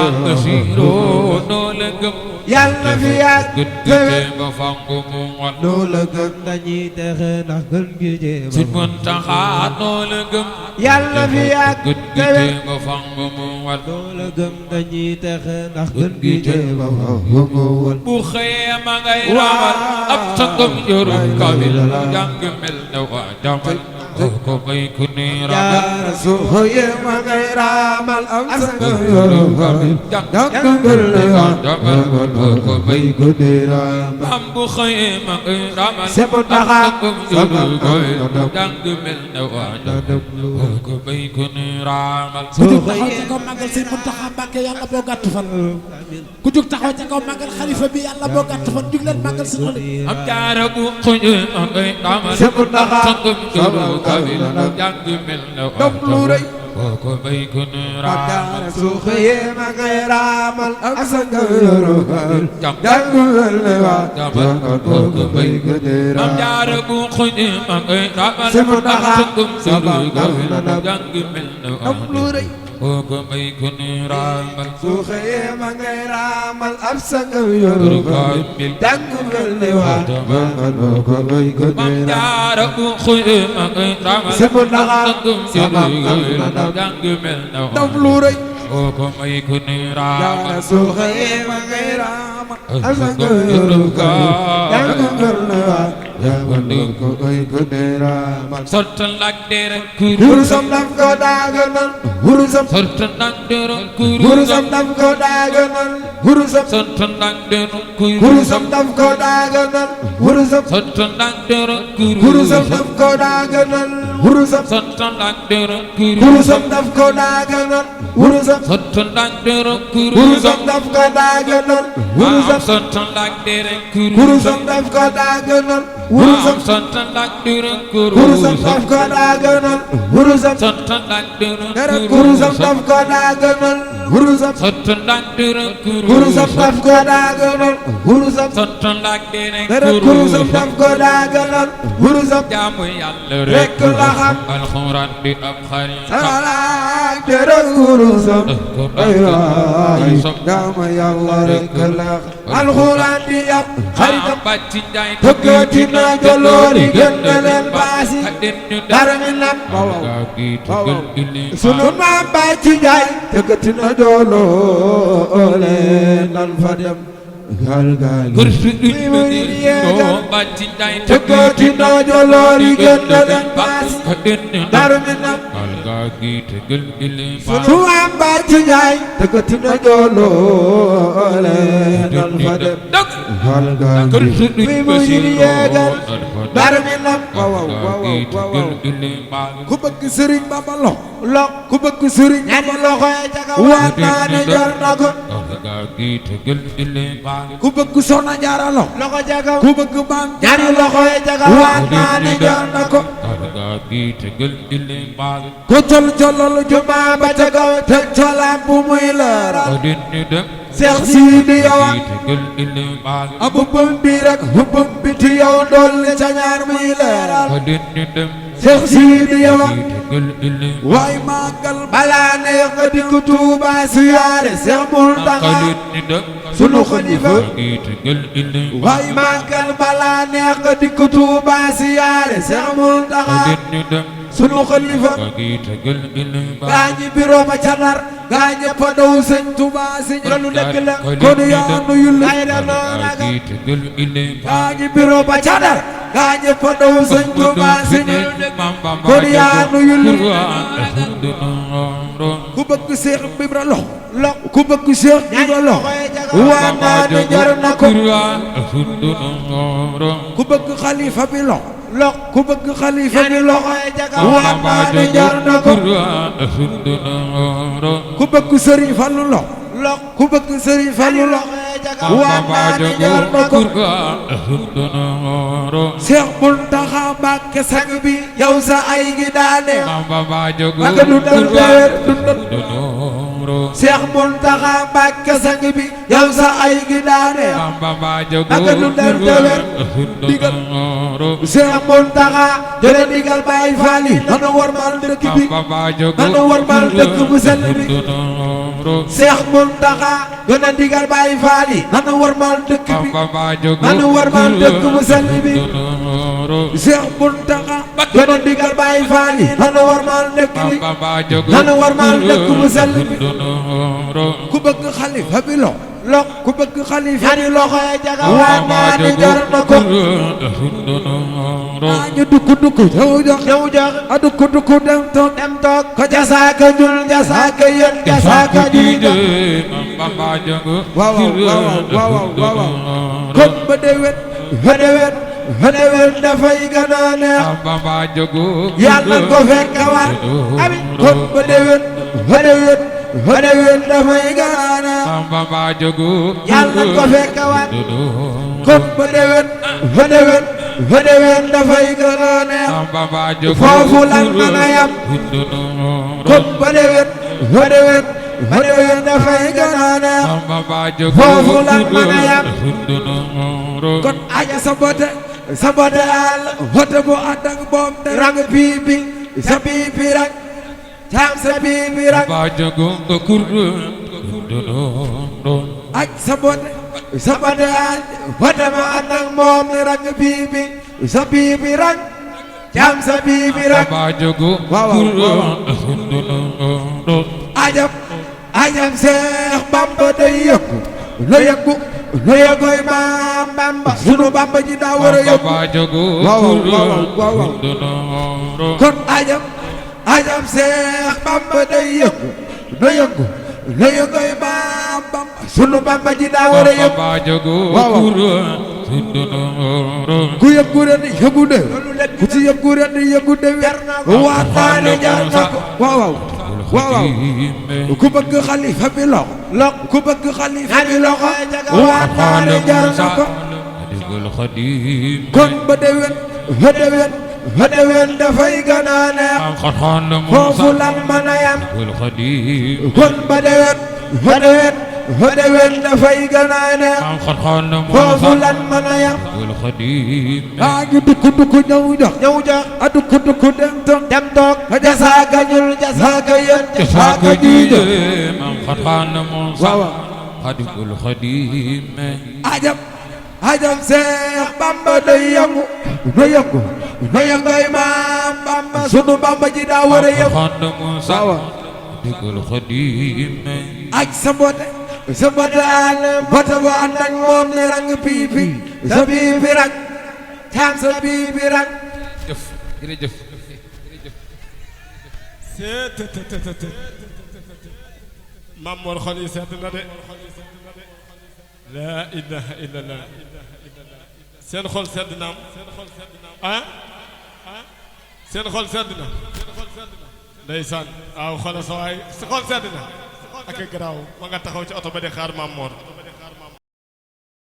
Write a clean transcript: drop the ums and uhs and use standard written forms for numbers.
Basiru noo la gëm yàlla fi yàgg gën ba fangu mu wan noo la gëm dañuy texe ndax gën gi jéem Sëñ Muntaxa noo la gëm yàlla fi yàgg gën ba fangu mu wan noo la gëm dañuy texe ndax gën gi jéem fangu mu wan bu xëyee ma ngay ramal ab sangam yorum kamil jàng mel na waa jamal ko bay ku ni ramal jaara su xëyee ma ngay ramal am sangam yorum kamil jàng mel na waa jamal ko bay ku ni ramal am bu xëyee ma ngay ramal Sëñ Muntaxa yorum kamil jàng mel na waa jamal ko bay ku ni ramal ku jug taxaw ca kaw màggal Sëñ Muntaxa Mbàkke yàlla boo gàtt fan ku jug taxaw ca kaw màggal xalifa bi yàlla boo gàtt fan jug leen màggal Sëñ Xalifa am jaara bu xëyee ma ngay ramal Sëñ Muntaxa sangam yorum kamil jàng mel na waa jamal ko bay ku ni ramal jaara su xëyee ma ngay ramal am sangam yorum kamil jàng mel na waa jamal ko bay ku ni am ramal jaara bu xëyee ma ngay ramal Sëñ Muntaxa sangam yorum kamil jàng mel na waa jamal ko bay ku ni ramal su xëyee ma ngay ramal ab sangam yorum kamil jàng mel na waa jamal ko bay ku ni Mam ramal jaara bu xëyee ma ngay ramal Sëñ Muntaxa sangam yorum kamil jàng mel na waa daf lu rëy ko bay ku ni ramal jaara su xëyee ma ngay ramal ab sangam yorum kamil jàng mel na waa jamal ko bay ku ni ramal sortan lak dere kuru wurusam daf ko daaganal wurusam sortan lak dere kuru wurusam daf ko daaganal wurusam sortan lak dere kuru wurusam daf ko daaganal wurusam sortan lak dere kuru wurusam daf ko daaganal wurusam sortan lak dere kuru wurusam daf ko daaganal wurusam sortan lak dere kuru wurusam daf ko daaganal wurusam sortan lak dere kuru wurusam daf ko daaganal wurusam sortan lak dere kuru wurusam daf ko daaganal wurusam sortan lak dere dara kuru wurusam daf ko daaganal wurusam sortan lak dere kuru wurusam daf ko daaganal wurusam sortan lak dere dara kuru wurusam daf ko daaganal wurusam jaamu Yàlla rekk la xam alxuraan bi ab xarit salaak dara wurusam ay waay jaama Yàlla rekk la xam alxuraan di ab xaritam bàcc njaay tëggati na joloori gën na leen baasi dara mi nam sunu maam bàcc njaay tëggati na joloole nan fa dem gal gal tëggati na joloori gën na leen baasi dara mi nam sunu maam bàcc njaay tëggati na joloole nan fa dem gal gal mi mu yiri yeegal dara mi nam ku bëgg sëriñ Bamba lo ku bëgg sëriñ Bamba loxoy jaga waat naa ne jar na ko ku bëgg soxna jaara loxo jaga ku bëgg maam ñaari loxoy jaga waat naa ne jar na ko ku col colol jumaa ba ca kaw te colam bu muy leeral Seex Sidi yow abu bëm bi rek bëm bi ti yow dolli ca ñaar muy leeral Seex Sidi yow waay màggal balaa neex nga dikk Tuuba siyaare Seex Muntaxa sunu xalifa waay màggal balaa neex nga dikk Tuuba siyaare Seex Muntaxa sunu xalifa gaañi biro ba ca Ndar gaañi pa daw Sëñ Tuuba Sëñ la lu nekk la kon yaa nu yulli ay da noona ga gaañi biro ba ca Ndar gaañi pa daw Sëñ Tuuba Sëñ la lu nekk kon yaa nu yulli ku bëgg Seex Ibra lo ku bëgg Seex Ibra lo waa naa ne jar na ko ku bëgg xalifa bi lo ku bëgg xalifa bi lo waa naa ne jar na ko ku bëgg Sëriñ Fallu lo ku bëgg Sëriñ Fallu lo waa naa ne jar na ko Seex Muntaxa Mbàkke sang bi yow sa ay gi daane maka dundal déer dundal Seex Muntaxa Mbàkke sang bi yow sa ay gi daane maka dundal déer digal Seex Muntaxa jële digal Baay Faal yi nanu warmal dëkk bi nanu warmal dëkk bu sell bi Seex Muntaxa gën a digal Baay Faal yi nanu warmal dëkk bi nanu warmal dëkk bu sell bi Seex Muntaxa gën a digal Baay Faal yi nanu warmal dëkk bi nanu warmal dëkk bu sell bi ku bëgg xalifa bi lox ku bëgg xalifa bi loxo ya jaga waa naa ni jar na ko ñu dukk ñëw jox a dukk dem toog ko jasaaka jul jasaaka yéen jasaaka juy jox waaw kon ba déwén dafay gën a neex yàlla ko fekk waat abi kon ba déwén dafay gën a neex yàlla ko fekk waat kon ba déwén dafay gën a neex foofu lan mën a yam kon ba déwén dafay gën a neex foofu lan mën a yam kon aja sa bote àll bote bu ànd ak boom te rang piipi sa piipi rang caam sa piipi rang aj sa bote àll bote bu ànd ak boom te rang piipi sa piipi rang caam sa piipi rang ajam Seex Bamba day yëkku la yëggoy maam Bamba sunu Bamba ji daa war a yëkku waaw kon ajam Seex Bamba day yëkku la yëggoy maam Bamba sunu Bamba ji daa war a yëkku waaw ku yëkku ren yëkku de ku ci yëkku ren yëkku de waa taane jar na ko waaw ku bëgg xalifa bi lox ku bëgg xalifa bi loxo waa taane jar na ko kon ba déwén dafay gën a neex foofu lan mën a yam kon ba déwén dafay gën a neex foofu lan mën a yam ñu dukk ñëw jox a dukk dem toog jasaaka ñul jasaaka yéen jasaaka jiijo waaw ajam Seex Bamba day yëngu na yëngoy maam Bamba sunu Bamba ji daa war a yëngu aj sa bote àll bote bu ànd ak moom ne rang piipi sa piipi rang caam sa piipi rang jërëjëf Maam Mor xol yi sedd na de laa ilaaha illallah seen xol sedd na am seen xol sedd na ndeysaan waaw xoolal sa waay si xol sedd na ak garaaw ma nga taxaw ci oto ba di xaar Maam Mor